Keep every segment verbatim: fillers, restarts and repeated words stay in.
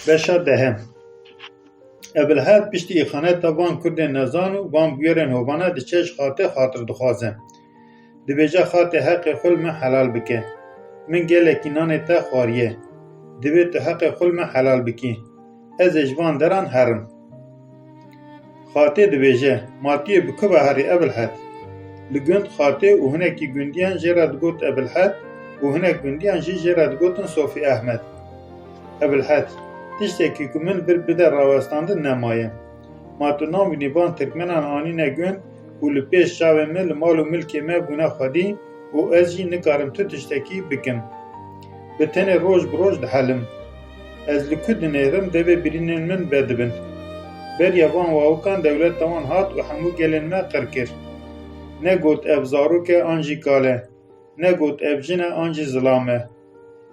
Beşa dehem. Ebilhed piştî îxaneta van kurdên nezan û van bûyerên hovane diçe ji Xatê xatir dixwaze. Dibêje, Xatê, heqê xwe li min helal bike. Min gelekî nanê te xwariye. Divê tu heqê xwe li min helal bikî. Ez ê ji van deran herim. Xatê dibêje, Ma tu yê bi ku ve herî Ebilhed? Li gund Xatê û hinekî gundiyan jê re digot Ebilhed û hinek gundiyan jî jê re digotin Sofî Ehmed. Ebilhed, tiştekî ku min vir bide rawestandin nemaye. Ma tu nabînî van tirkmenan anîne gund û li pêş çavê min li mal û milkê me bûne xwedî û ez jî nikarim tu tiştekî bikim. Bi tenê roj bi roj dihelim. Ez li ku dinêrim devê birînên min vedibin. Beriya van wawikan dewleta wan hat û hemû gelên me qir kir. Negot ev zarok e an jî kal e. Negot ev jin e an jî zilam e.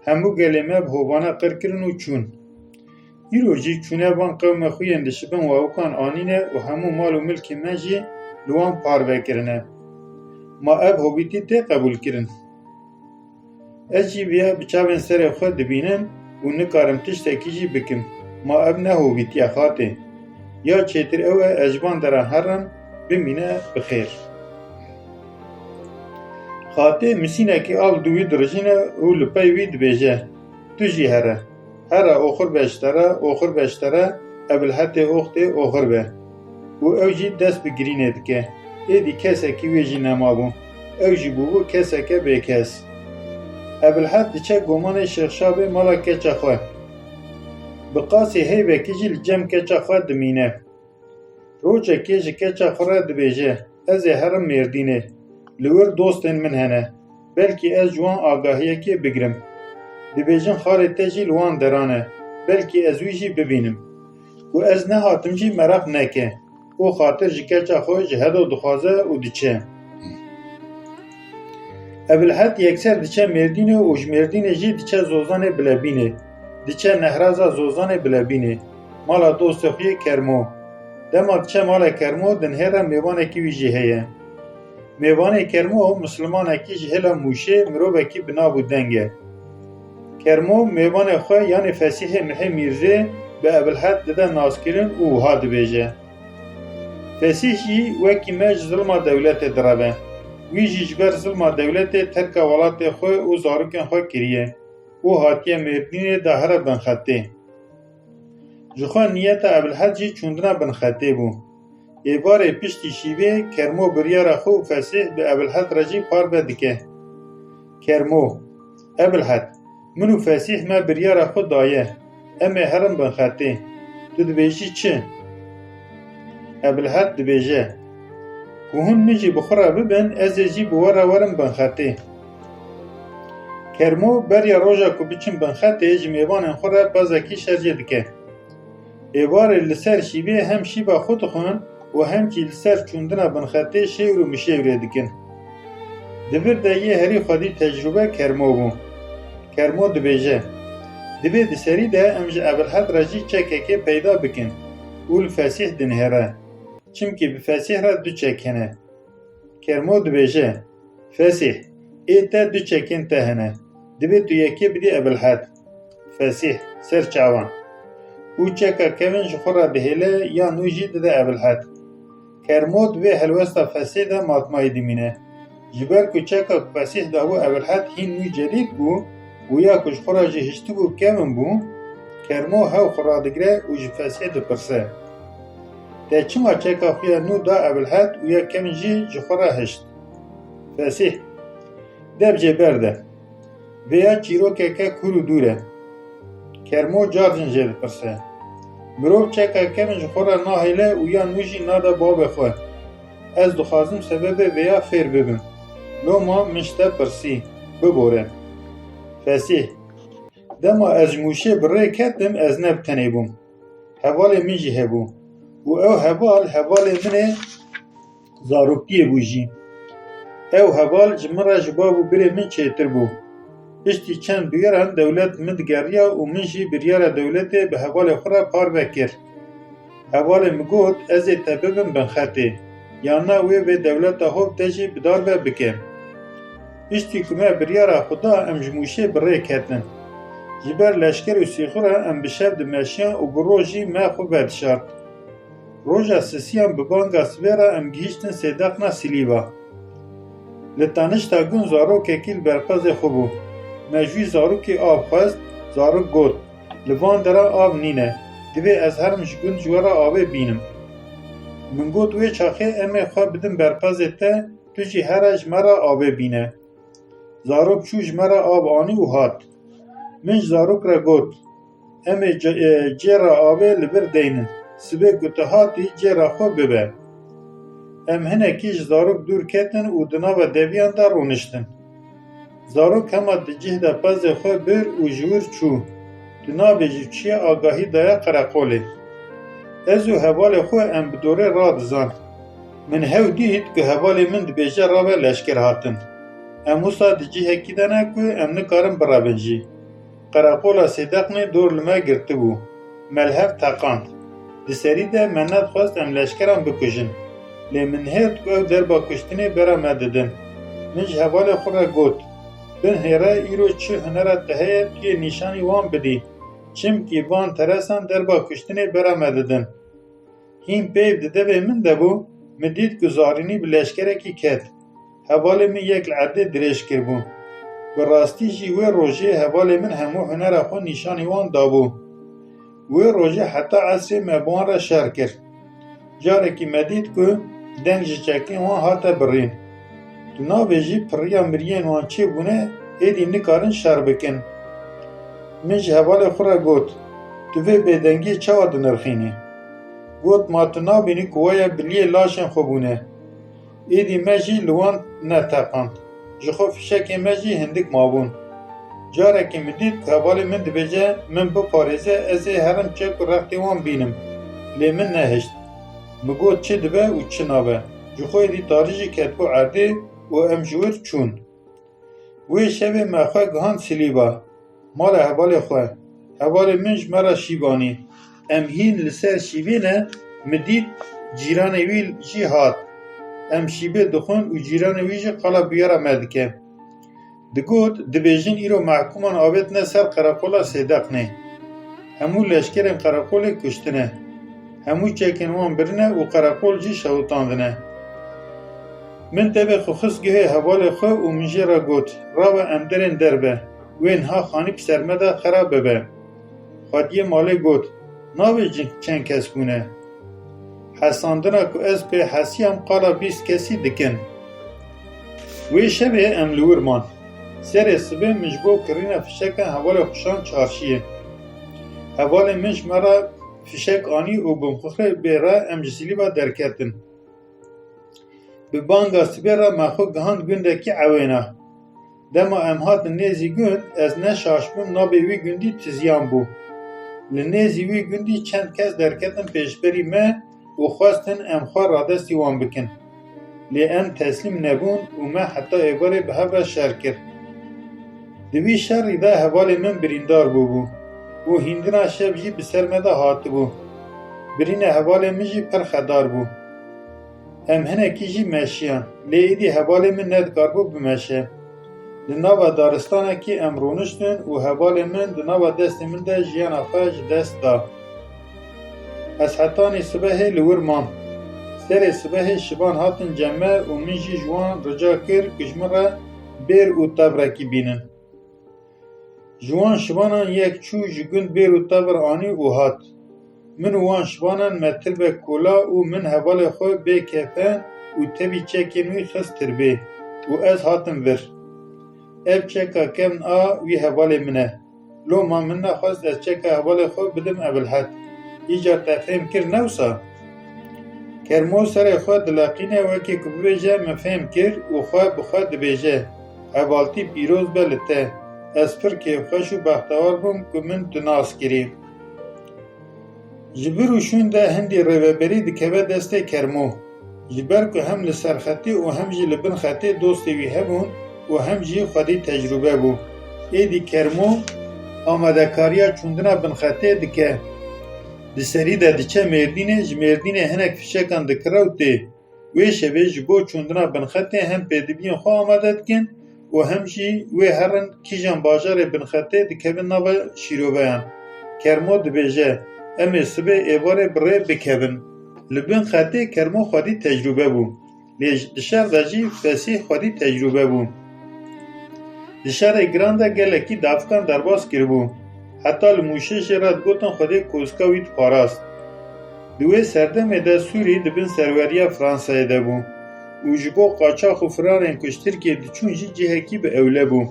Hemû gelê me bi hovane qir kirin û çûn. Îro jî çûne van qewmê xwe yên dişibin wawikan anîne û hemû mal û milkê me jî li wan parve kirine. Ma ev hovîtî tê qebûlkirin? Ez jî viya bi çavên serê xwe dibînim û nikarim tiştekî jî bikim. Ma ev ne hovîtî ye Xatê. Ya çêtir ew e ez ji van deran herim, bimîne bi xêr. Xatê misînekî av li wî dirijîne û li pey wî dibêje, Tu jî here. Here oxir be ji te re, oxir be ji te re, Ebilhetê oxtê oxir be. Û ew jî dest bi girînê dike. Êdî kesekî wê jî nemabû. Ew jî bûbû keseke bêkes. Ebilhet diçe gomanê Şêxşabê mala keça xwe. Bi qasî heyvekî jî li cem keça xwe dimîne. Rojekê ji keça xwe re dibêje, Ez ê herim Mêrdînê. Li wir dostên min hene. Belkî ez ji wan agahiyekê bigrim. Dibêjin xalê te jî li wan deran e. Belkî ez wî jî bibînim. Ku ez nehatim jî meraq neke. Û xatir ji keça xwe ji hedo dixwaze û diçe. Ebilhed yekser diçe Mêrdînê û ji Mêrdînê jî diçe Zozanê Bilebînê. Diçe nehraza Zozanê Bilebînê. Mala dostê xwe yê Kermo. Dema diçe mala Kermo, dinhêre mêvanekî wî jî heye. Mêvanê Kermo, mislimanekî ji hêla Mûşê, mirovekî bi nav û deng e. Kermo mêvanê xwe, yanê Fesîhê Mihê Mîrzê, bi Ebilhed dide naskirin û wiha dibêje, Fesîh jî wekî me ji zilma dewletê direve. Wî jî ji ber zilma dewletê terka welatê xwe û zarokên xwe kiriye û hatiye Mêrdînê de here Binxetê. Ji xwe niyeta Ebilhed jî çûndina Binxetê bû. Êvarê piştî şîvê Kermo biryara xwe û Fesîh bi Ebilhed re jî parve dike. Kermo, Ebilhed, min û Fesîh me biryara xwe daye. Em ê herin Binxetê. Tu dibêjî çi? Ebilhed dibêje, Ku hûn min jî bi xwe re bibin, ez ê jî bi we re werim Binxetê. Kermo beriya roja ku biçin Binxetê ji mêvanên xwe re pezekî şerjê dike. Êvarê li ser şîvê hem şîva xwe dixwin û hem jî li ser çûndina Binxetê şêwr û mişêwrê dikin. Di vir de yê herî xwedî tecrûbe Kermo bû. Kermo dibêje, Divê di serî de em ji Ebilhed re jî çekekê peyda bikin û li Fesîh dinihêre. Çimkî bi Fesîh re du çek hene. Kermo dibêje, Fesîh, ê te du çekên te hene. Divê tu yekê bidî Ebilhed. Fesîh, ser çavan. Û çeka kevin ji xwe re dihêle, ya nû jî dide Ebilhed. Kermo di vê helwesta Fesîh de matmayî dimîne. Ji ber ku çeka ku Fesîh dabû Ebilhed hîn nû cedîd bû û ya ku ji xwe re jî hiştibû kevin bû, Kermo hew xwe radigire û ji Fesîh dipirse, Te çima çeka xwe ya nû da Ebilhed û ya kevin jî ji xwe re hişt? Fesîh, Dev jê berde. Vêya çîrokeke kûr û dûr e. Kermo car din jê dipirse, Mirov çeka kevin ji xwe re nahêle û ya nû jî nade bavê xwe. Ez dixwazim sebebê vêya fêr bibim. Loma min ji te pirsî, bibore. Fesîh, Dema ez ji Mûşê bi rê ketim, ez ne bi tenê bûm. Hevalê min jî hebû. Û ew heval, hevalê min ê zaroktiyê bû jî. Ew heval ji min re ji bav û birê min çêtir bû. Piştî çend bûyeran dewlet min digeriya û min jî biryara dewletê bi hevalê xwe re parve kir. Hevalê min got, Ez ê te bibim Binxetê, yan na wê vê dewleta hov te jî bi dar ve bike. Piştî ku me biryara xwe da, em ji Mûşê bi rê ketin. Ji ber leşker û sîxura em bi şev dimeşiyan û bi rojî me xwe vedişart. Roja sisiyan bi banga sibê re em gihîştin sêdeqna Silîva. Li tanişta gund zarokekî li berpezê xwe bû. Me ji wî zarokî av xwest, zarok got, "Li van dera av nîne. Divê ez herim ji gund ji we re avê bînim." Min got, "Wê çaxê em ê xwe bidin berpezê te, tu jî here ji me re avê bîne." Zarok çû ji me re av anî û hat. Min ji zarok re got, "Em ê ce-, e, cê re avê li vir deynin. Sibê ku tu hatî cê re xwe bibe." Em hinekî ji zarok dûr ketin û di nava deviyan de rûniştin. Zarok hema di cih de pezê xwe bir û ji wir çû. Tu nabêjî çiye agahî daye qereqolê. Ez û hevalê xwe em bi dorê radizan. Min hew dît ku hevalê min dibêje rabe leşker hatin. Em wisa di cihekî de ne ku em nikarin birevin jî. Qereqola Sêdeqnê dor li me girtibû. Me li hev teqand. Di serî de me nedixwest em leşkeran bikujin. Lê min hêrt ku ew derba kuştinê bera me didin. Min ji hevalê xwe re got, "Binhêre îro çi hunera te heye tu yê nîşanî wan bidî. Çimkî van teresan derba kuştinê bera me didin." Hîn peyv di devê min de bû, min dît ku zarînî bi leşkerekî ket. Hevalê min yek li erdê dirêj kiribû. Bi rastî jî wê rojê hevalê min hemû hunera xwe nîşanî wan dabû. Wê rojê heta esrê me bi wan re şer kir. Carekî me dît ku deng ji çekên wan hate birîn. Tu nabêjî piriya miriyên wan çêbûne, êdî nikarin şer bikin. Min ji hevalê xwe re got, "Tu vê bêdengiyê çawa dinirxînî?" Got, "Ma tu nabînî ku waya biliyê laşên xwe bûne? Êdî me jî li wan neteqand. Ji xwe fişekên me jî hindik mabûn." Carekî min dît ku hevalê min dibêje, "Min biparêze, ez ê herim çek û rextê wan bînim." Lê min nehişt. Min got, "Çi dibe û çi nabe?" Ji xwe êdî tarî jî ketibû erdê û em ji wir çûn. Wê şevê me xwe gihand Silîva, mala hevalê xwe. Hevalê min ji me re şîv anî. Em hîn li ser şîvê ne, min dît cîranê wî jî hat. Em şîvê dixwin û cîranê wî jî qala bûyera me dike. Digot, "Dibêjin îro mehkûman avêtine ser qereqola Sêdeqnê. Hemû leşkerên qereqolê kuştine. Hemû çekên wan birine û qereqol jî şewitandine." Min tevê xwe xist guhê hevalê xwe û min jê re got, "Rabe em derên derve, wê niha xanî bi ser me de xera bibe." Xwediyê malê got, "Nabêjin çend kes bûne. Hesandina ku ez pê hesiyam qala bîst kesî dikin." Wê şevê em li wir man. Serê sibê min ji bo kirîna fişekan hevalê xwe şand çarşiyê. Hevalê min ji me re fişek anî û bi mixixrê bê re em ji Silîva derketin. Bi banga sibê re me xwe gihand gundekî ewêna. Dema em hatin nêzî gund, ez ne şaş bûm, navê wî gundî Tiziyan bû. Li nêzî wî gundî çend kes derketin pêşberî me û xwestin em xwe radestî wan bikin. Lê em teslîm nebûn û me heta êvarê bi hev re şer kir. Di vî şerî de hevalê min birîndar bûbû û hîndina şev jî bi ser me de hatibû. Birîna hevalê min jî pir xedar bû. Em hinekî jî meşiyan, lê êdî hevalê min nedikaribû bimeşe. Di nava daristanekî em rûniştin û hevalê min di nava destê min de jiyana xwe ji dest da. Ez hetanî sibehê li wir mam. Serê sibehê şivan hatin cem me û min jî ji wan rica kir ku ji min re bêr û tevrekî bînin. Ji wan şivanan yek çû ji gund bêr û tevir anî û hat. Min û wan şivanan me tirbek kola û min hevalê xwe bê kefen û tevî çekên wî xist tirbê û ez hatim vir. Ev çeka kevn a wî hevalê min e. Loma min nexwest ez çeka hevalê xwe bidim Ebilhed. Îcar te fêm kir, ne wisa? Kermo serê xwe dileqîne, wekî ku bibêje, "Min fêm kir" û xwe bi xwe dibêje, "Hevaltî pîroz be li te. Ez pir kêfxweş û bextewar bûm ku min tu nas kirî." Ji vir û şûn de hindî rêveberî dikeve destê Kermo. Ji ber ku hem li ser xetê û hem jî li bin xetê dostê wî hebûn û hem jî xwedî tecrûbe bû. Êdî Kermo amadekariya çûndina bin xetê dike. Di serî de diçe Mêrdînê, ji Mêrdînê hinek fişekan dikire û tê. Wê şevê ji bo çûndina bin xetê hem pêdiviyên xwe amade dikin û hem jî wê herin kîjan bajarê binxetê dikevin nava şîroveyan. Kermo dibêje, em ê sibê êvarê bi rê bikevin. Li binxetê Kermo xwedî tecrûbe bû. Lê di şer de jî Fesîh xwedî tecrûbe bû. Di şerê giran de gelekî dafikan derbas kiribû. Heta li Mûşê jê re digotin Xwedê kozika wî diparast. Di wê serdemê de Sûrî di bin serweriya Fransayê de bû û ji bo qaçax û firanên ku ji Tirkiyê diçûn jî cihekî bi ewle bû.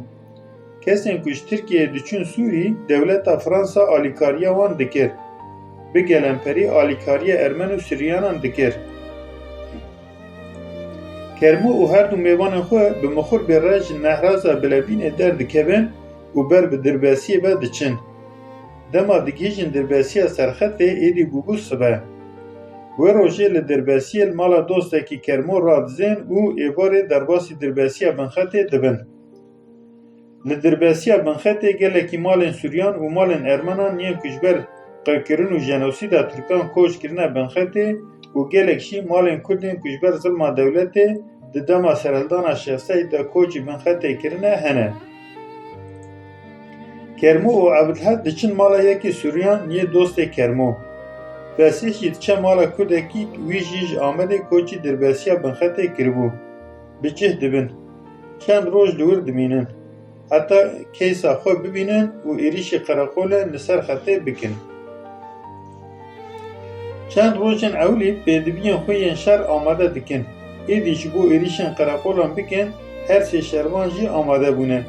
Kesên ku ji Tirkiyeyê diçûn Sûrî, dewleta Fransa alîkariya wan dikir. Bi gelemperî alîkariya Ermen û Suryanan dikir. Kermo û her du mêvanên xwe bi mixurbê re ji nehraza Bilebînê derdikevin û ber bi Dirbesiyê ve diçin. Dema digihîjin Dirbesiya Serxetê êdî bûbû sibe. Wê rojê li Dirbesiyê li mala dostekî Kermo radizên û êvarê derbasî Dirbesiya Binxetê dibin. Li Dirbesiya Binxetê gelekî malên Suryan û malên Ermenan yên ku ji ber qirkirin û jenosîda Tirkan koç kirine Binxetê û gelek jî malên Kurdên ku ji ber zilma dewletê di dema serhildana Şêx Seîd de koçî Binxetê kirine hene. Kermo û Ebilhed diçin mala yekî Suryan yê dostê Kermo. Fesîh jî diçe mala Kurdekî, wî jî ji Amedê koçî Dirbesiya Binxetê kiribû. Bi cih dibin. Çend roj li wir dimînin. Heta keysa xwe bibînin û êrîşî qereqolên li ser xetê bikin. Çend rojên ewlî pêdiviyên xwe yên şer amade dikin. Êdî ji bo êrîşên qereqolan bikin, her sê şervan jî amade bûne.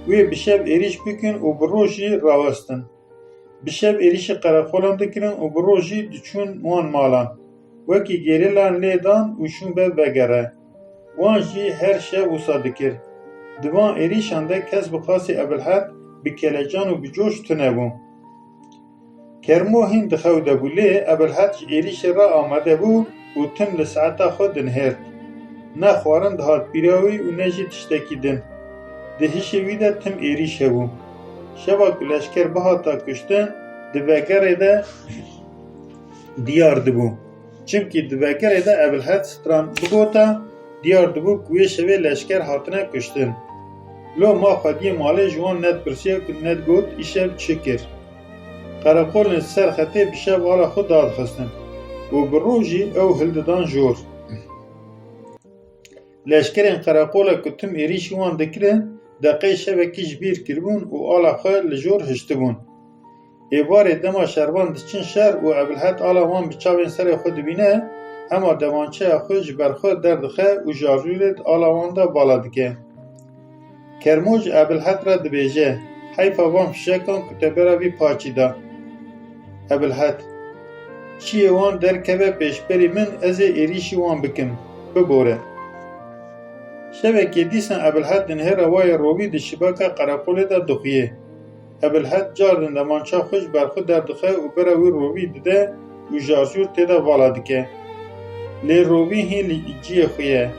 Wê bi şev êrîş bikin û bi roj jî rawestin. Bi şev êrîşî qereqolan dikirin û bi roj jî diçûn wan malan. Wekî gerîlan lê dan û şûn ve vegere. Wan jî her şev wisa dikir. Di van êrîşan de kes bi qasî Ebilhed bi kelecan û bi coş tune bû. Kermo hîn di xew de bû, lê Ebilhed ji êrîşê re amade bû û tim li saeta xwe dinihêrt. Ne xwarin dihat pîra wî û ne jî tiştekî din. Di hişê wî de tim êrîş hebû. Şeva ku leşker bihata kuştin, di vegerê de diyar dibû. Çimkî di vegerê de Ebilhed stran bigota, diyar dibû ku wê şevê leşker hatine kuştin. Lo ma xwediyê malê ji wan nedipirsiya ku nedigot îşev çi kir. Qereqolên ser xetê bi şev ala xwe dadixistin û bi rojî ew hildidan jor. Leşkerên qereqola ku tim êrîşî wan dikirin, deqeyê şevekî ji bîr kiribûn û ala xwe li jor hiştibûn. Êvarê dema şervan diçin şer û Ebilhed ala wan bi çavên serê xwe dibîne, hema demançeya xwe ji ber xwe derdixe û jarjûrê di ala wan de vala dike. Kermo ji Ebilhed re dibêje, heyfa van fişekan ku te bera vî paçî da. Ebilhed, çiyê wan derkeve pêşberî min, ez ê êrîşî wan bikim. Bibore. Şevekê dîsan Ebilhed dinihêre wayê rovî di şibaka qereqolê de dixuyê. Ebilhed cardin demança xwe ji ber xwe derdixe û bera wî rovî dide û jarjûr tê de vala dike. Lê rovî hîn li ciyê xwe ye.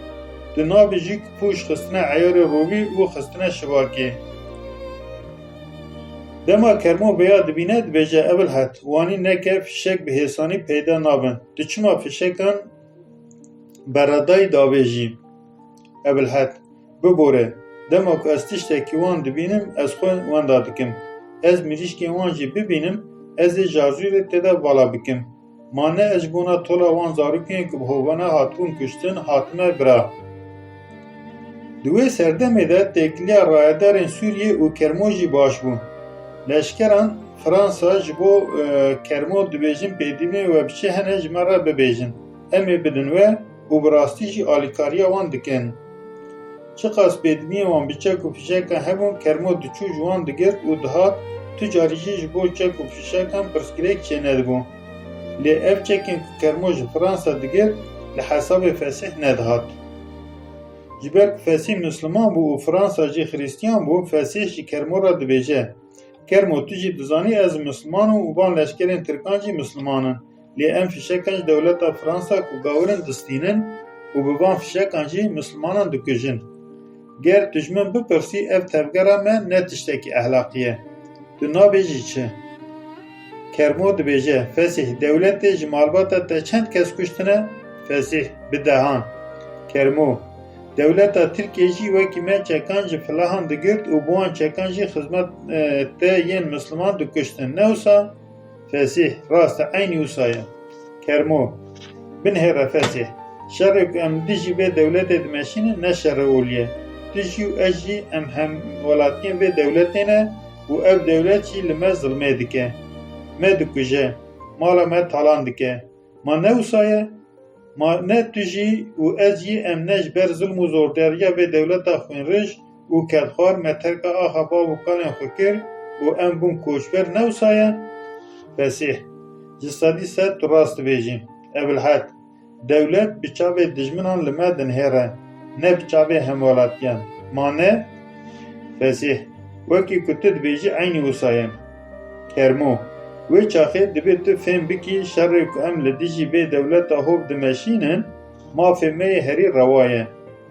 Tu nabêjî ku pûş xistine eyarê rovî û xistine şibakê. Dema Kermo vêya dibîne, dibêje, Ebilhed, wanî neke, fişek bi hêsanî peyda nabin. Tu çima fişekan beredayî davêjî? Ebilhed, bibore, dema ku ez tiştekî wan dibînim, ez xwe wenda dikim. Ez mirîşkên wan jî bibînim, ez ê jarjûrê tê de vala bikim. Ma ne ez ji bona tola wan zarokên ku bi hovana hatibûn kuştin, hatime bira. Di wê serdemê de têkiliya rayedarên Sûriyê û Kermo jî baş bû. Leşkeran Fransa ji bo, e, Kermo dibêjin pêdiviyên we bi çi hene ji me re bibêjin. Em ê bidin we û bi rastî jî alîkariya wan dikin. Çiqas pêdiviyên wan bi çek û fişekan hebûn, Kermo diçû ji wan digirt û dihat, tu carî jî ji bo çek û fişekan pirsgirêk çênedibû. Lê ev çekên ku Kermo ji Fransa digirt, li hesabê Fesîh nedihat. Ji ber ku Fesîh misliman bû û Fransa jî xirîstiyan bû, Fesîh ji Kermo re dibêje, Kermo, tu jî dizanî ez misliman im û van leşkerên tirkan jî misliman in. Lê em fişekan ji dewleta Fransa ku gawir in distînin û bi van fişekan jî mislimanan dikujin. Ger tu ji min bipirsî, ev tevgera me ne tiştekî ehlaqî ye. Tu nabêjî çi? Kermo dibêje, Fesîh, dewletê ji malbata te çend kes kuştine? Fesîh, bi dehan. Kermo, Dewleta Tirkiyê jî wekî me çekan ji filahan digirt û bi wan çekan jî xizmet, e, te yên Misliman dikuştin. Ne wisa? Fesîh, rast e, eynî wisa ye. Kermo, binihêre Fesîh. Şerê ku em li dijî vê dewletê dimeşînin ne şerê olî ye. Tu jî û ez jî em hemwelatiyên vê dewletê ne û ev dewlet jî li me zilmê dike. Me dikuje, mala me talan dike. Ma ne wisa ye? Ma ne tu jî û ez jî em ne ji ber zilm û zordariya vê dewleta xwînrij û kedxwar me terka axa bav û kalên xwe kir û em bûn koçber, ne wisa ye? Fesîh, ji sedî sed tu rast dibêjî. Ebilhed, dewlet bi çavê dijminan li me dinihêre, ne bi çavê hemwelatiyan. Ma ne? Fesîh, wekî ku tu dibêjî eynî wisa ye. Kermo, wê çaxê divê tu fêm bikî şerê ku em li dijî vê dewleta hov dimeşînin, mafê me yê herî rewa ye.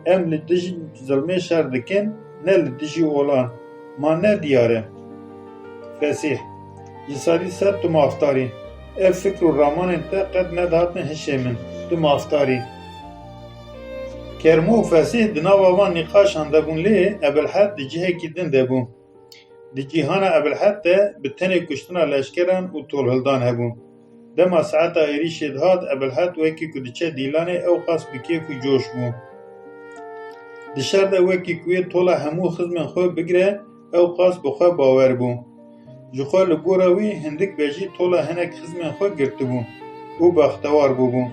Em li dijî zilmê şer dikin, ne li dijî olan. Ma ne diyar e? Fesîh, ji sedî sed tu mafdar î. Ev fikr û ramanên te qet nedihatin hişê min. Tu mafdar î. Kermo û Fesîh di nava van nîqaşan de bûn, lê Ebilhed di cihekî din de bû. Di cîhana Ebilhed de bi tenê kuştina leşkeran û tolhildan hebû. Dema saeta êrîşê dihat, Ebilhed wekî ku diçe dîlanê ew qas bi kêf û coş bû. Di şer de wekî ku wê tola hemû xizmên xwe bigire, ew qas bi xwe bawer bû. Ji xwe li gora wî hindik bejî tola hinek xizmên xwe girtibû û bextewar bûbû.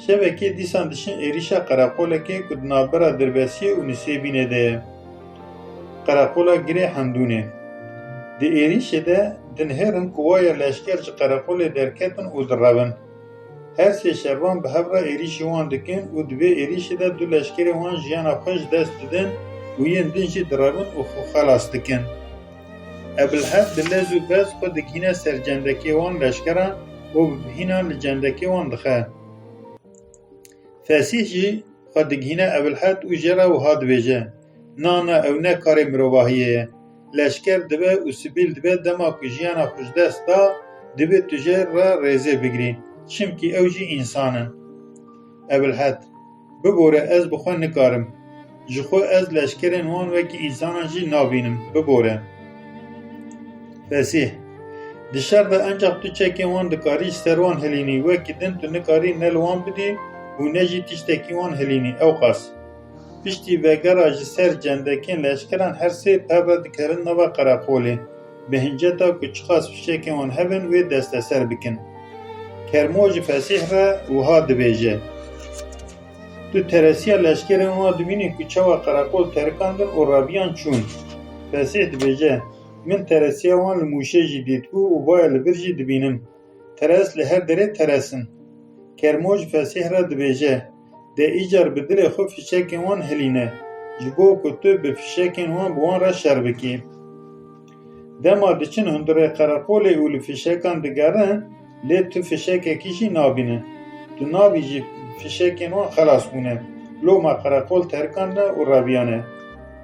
Şevekê dîsan diçin êrîşa qereqolekê ku di navbera Dirbesiyê û Nisêbînê de ye. Qereqola Girê Hemdûnê. Di êrîşê de dinihêrin ku waya leşker ji qereqolê derketin û direvin. Her sê şervan bi hev re êrîşî wan dikin û di vê êrîşê de du leşkerên wan jiyana xwe ji dest didin û yên din jî direvin û xwe xelas dikin. Ebilhed bi lez û bez xwe digihîne ser cendekê wan leşkeran û bi bihînan li cendekê wan dixe. Fesîh jî xwe digihîne Ebilhed û jê re wiha dibêje, Na, na, ew ne karê mirovahiyê ye. Leşker dibe û sivîl dibe, dema ku jiyana xwe ji dest da, divê tu jê re rêzê bigirî. Çimkî ew jî însan in. Ebilhed, Bibore, ez bi xwe nikarim. Ji xwe ez leşkerên wan wekî însanan jî nabînim. Bibore. Fesîh, Di şer de encax tu çekên wan dikarî ji ser wan hilînî, wekî din tu nikarî ne li wan bidî û ne jî tiştekî wan hilînî, ew qas. Piştî vegera ji ser cendekên leşkeran her sê pev re dikerin nava qereqolê, bi hinceta ku çiqas fişekên wan hebin wê desteser bikin. Kermo ji Fesîh re wiha dibêje, Tu teresiya leşkerên wan dibînî ku çawa qereqol terikandin û reviyan çûn. Fesîh dibêje, Min teresiya wan li Mûşê jî dîtibû û vaya li vir jî dibînim. Teres li her derê teres in. Kermo ji Fesîh re dibêje, De îcar bi dilê xwe fişekên wan hilîne, ji bo ku tu bi fişekên wan bi wan re şer bikî. Dema diçin hundirê qereqolê û li fişekan digerin, lê tu fişekekî jî nabînin. Tu nabî jî fişekên wan xelas bûne. Loma qereqol terikandine û reviyane.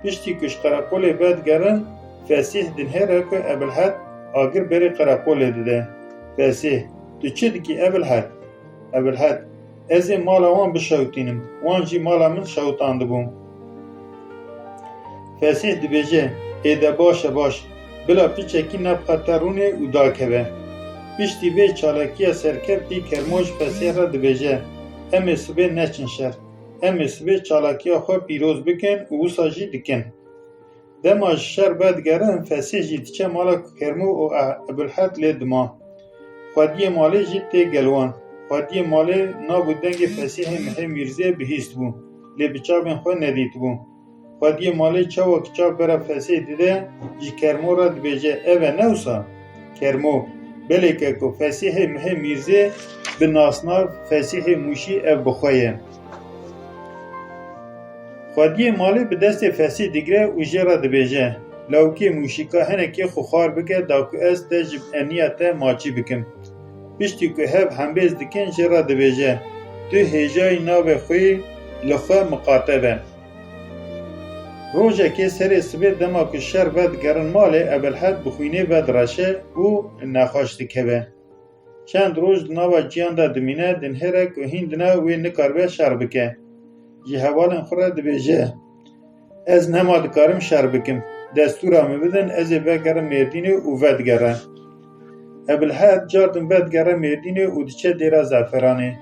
Piştî ku ji qereqolê vedigerin, Fesîh dinihêre ku Ebilhed agir berê qereqolê dide. Fesîh, Tu çi dikî Ebilhed? Ebilhed, Ez ê mala wan bişewitînim, wan jî mala min şewitandibû. Fesîh dibêje, Ê de baş e, baş. Bila piçekî nebxe te rûnê û dakeve. Piştî vê çalakiya serkeftî Kermo ji Fesîh re dibêje, Em ê sibê neçin şer. Em ê sibê çalakiya xwe pîroz bikin û wisa jî dikin. Dema ji şer vedigerin, Fesîh jî diçe mala ku Kermo û Eh-, Ebilhed lê dima. Xwediyê malê jî tê gel wan. Xwediyê malê nav û dengê Fesîhê Mihê Mîrzê bihîstibû, lê bi çavên xwe nedîtibû. Xwediyê malê çawa ku çav bera Fesîh dide, ji Kermo re dibêje, Ev e, ne wisa? Kermo, Belê keko, Fesîhê Mihê Mîrzê bi nasnav Fesîhê Mûşî ev bi xwe ye. Xwediyê malê bi destê Fesîh digire û jê re dibêje, Lawikê Mûşîka, hinekê xwe xwar bike da ku ez te ji eniya te maçî bikim. Piştî ku hev hembêz dikin, jê re dibêje, Tu hêjayî navê xwe yî li xwe miqate be. Rojekê serê sibê dema ku şer vedigerin malê, Ebelhed bi xwînê vedireşe û nexweş dikeve. Çend roj di nava ciyan de dimîne, dinihêre ku hîn dine wê nikaribe şer bike. ji hevalên xwe re dibêje, Ez nema dikarim şer bikim. Destûra min bidin, ez ê vegerim Mêrdînê û vedigerim. Ebilhed cardin vedigere Mêrdînê û diçe Dêra Zeferanê.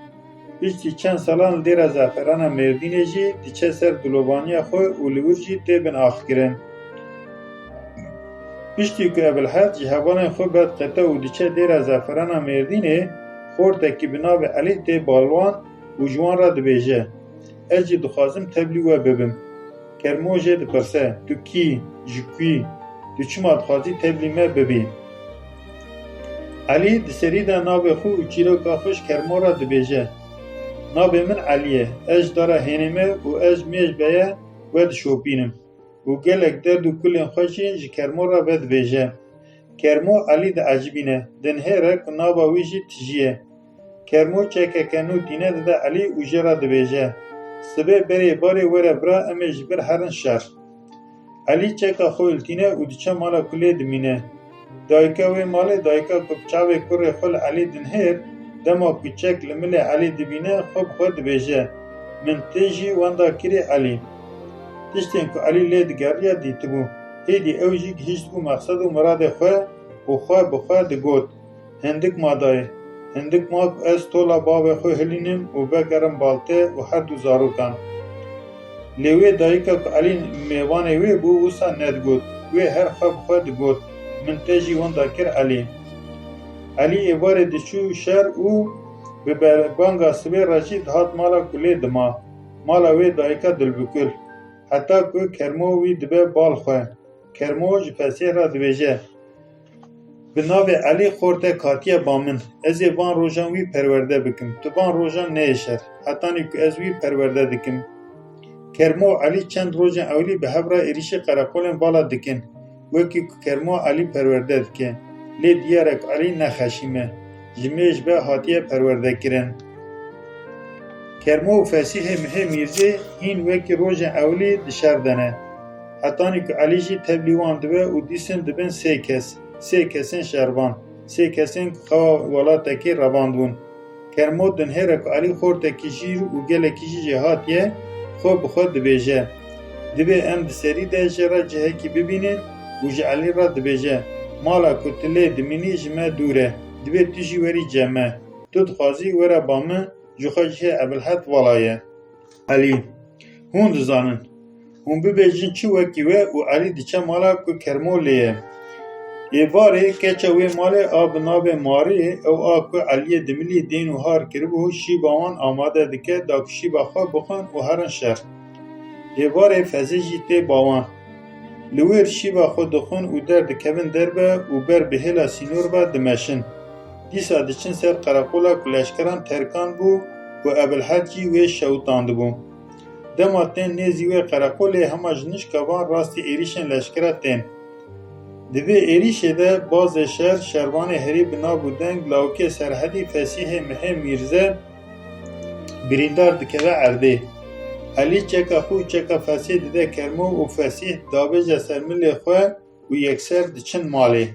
Piştî çend salan li Dêra Zeferana Mêrdînê jî diçe ser dilovaniya xwe û li wir jî tê bin axkirin. Piştî ku Ebilhed ji hevalên xwe vediqete û diçe Dêra Zeferana Mêrdînê, xortekî bi navê Elî tê bal wan û ji wan re dibêje, Ez jî dixwazim tevlî we bibim. Kermo jê dipirse, Tu kî, ji kû yî, tu çima dixwazî tevlî me bibî? Elî di serî de navê xwe û çîroka xwe ji Kermo re dibêje, Navê min Elî ye, ez ji dara hênê me û ez mêj beye we dişopînim û gelek derd û kulên xwe jî ji Kermo re vedibêje. Kermo Elî diecibîne, dinihêre ku nava wî jî tijî ye. Kermo çekeke nû tîne dide Elî û jê re dibêje, Sibê berê barê were bira em ê ji vir herin şer. Elî çeka xwe hiltîne û diçe mala ku lê dimîne. Dayika wê malê, dayika ku bi çavê kurê xwe li Elî dinihêr, dema ku çek li milê Elî dibîne, xwe bi xwe dibêje, Min tê jî wenda kirê Elî. Tiştên ku Elî lê digeriya dîtibû. Êdî ew jî gihîştibû mexsed û miradê xwe û xwe bi xwe digot, Hindik ma dayê, hindik ma ku ez tola bavê xwe hilînim û vegerim bal te û her du zarokan. Lê wê dayika ku Elî mêvanê wê bû, wisa nedigot. Wê her xwe bi xwe digot, Min te jî wenda kir Elî. Elî êvarê diçû şer û bi berbanga sibê re jî dihat mala ku lê dima. Mala wê dayika dilbikul. Heta ku Kermo wî dibe bal xwe. Kermo ji Fesîh re dibêje, Bi navê Elî xortek hatiye ba min. Ez ê van rojan wî perwerde bikim. Tu van rojan neyê şer. Hetanî ku ez wî perwerde dikim. Kermo û Elî çend rojên ewilî bi hev re êrîşê qereqolên vala dikin. Wekî ku Kermo Elî perwerde dike. Lê diyar e ku Elî ne xeşîm e. Ji mêj ve hatiye perwerdekirin. Kermo û Fesîhê Mihê Mîrzê hîn wekî rojên ewilî di şer de ne. Hetanî ku Elî jî tevlî wan dibe û dîsin dibin sê kes, sê kesên şervan, sê kesên ku xewa welatekê revandibûn. Kermo dinihêre ku Elî xortekî jîr û gelekî jî jêhatiye, xwe bi xwe dibêje, Divê em di serî de jê re cihekî bibînin û ji Elî re dibêje, Mala ku tu lê dimînî ji me dûr e, divê tu jî werî cem me. Tu dixwazî were ba min, ji xwe cihê Ebilhed vala ye. Elî, Hûn dizanin. Hûn bibêjin çi wekî we û Elî diçe mala ku Kermo lê ye. Êvarê keça wê malê a bi navê Marê, ew a ku Eliyê Dimilî dên û har kiribû, şîva wan amade dike da ku şîva xwe bixwin û herin şer. Êvarê Fezê jî tê ba wan. Li wir şîva xwe dixwin û derdikevin derve û ber bi hêla sînor ve dimeşin. Dîsa diçin ser qereqola ku leşkeran terkan bû û Ebilhed jî wê şewitandibû. Dema tên nêzî wê qereqolê hema ji nişka van rastî êrîşên leşkera tên. Di vê êrîşê de bazê şer, şervanê herî bi nav û deng, lawikê serhedî Fesîhê Mihê Mîrze birîndar dikeve erdê. Elî çeka xwe û çeka Fesîh dide Kermo û Fesîh davêje ser milê xwe û yekser diçin malê.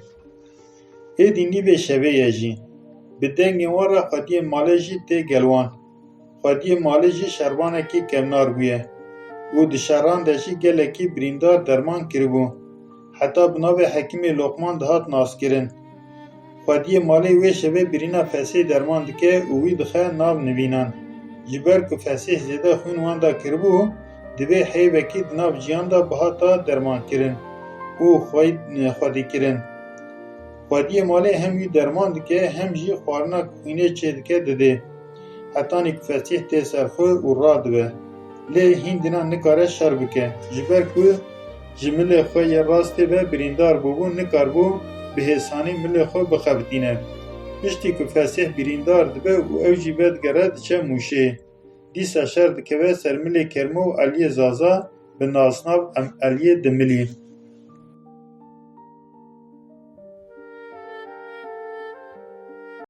Êdî nîvê şevê ye jî. Bi dengên wan re xwediyê malê jî tê gel wan. Xwediyê malê jî şervanekî kevnar bûye û di şeran de jî gelekî birîndar derman kiribû. Heta bi navê Hekîmê Loqman dihat naskirin. Xwediyê malê wê şevê birîna Fesîh derman dike û wî dixe nav nivînan. Ji ber ku Fesîh zêde xwîn wenda kiribû, divê heyvekî di nav jiyan de bihata dermankirin û xwey-, xwedîkirin. Xwediyê malê hem wî derman dike, hem jî xwarina ku xwînê çêdike didê. Hetanî ku Fesîh tê ser xwe û radibe. Lê hîn dînan nikare şer bike. Ji ber ku ji milê xwe yê rastê ve birîndar bûbû, nikaribû bi hêsanî milê xwe bixebitîne. Piştî ku Fesîh birîndar dibe û ew jî vedigere diçe Mûşê. Dîsa şer dikeve ser milê Kermo û Eliyê Zaza bi nasnav em Eliyê Dimilî.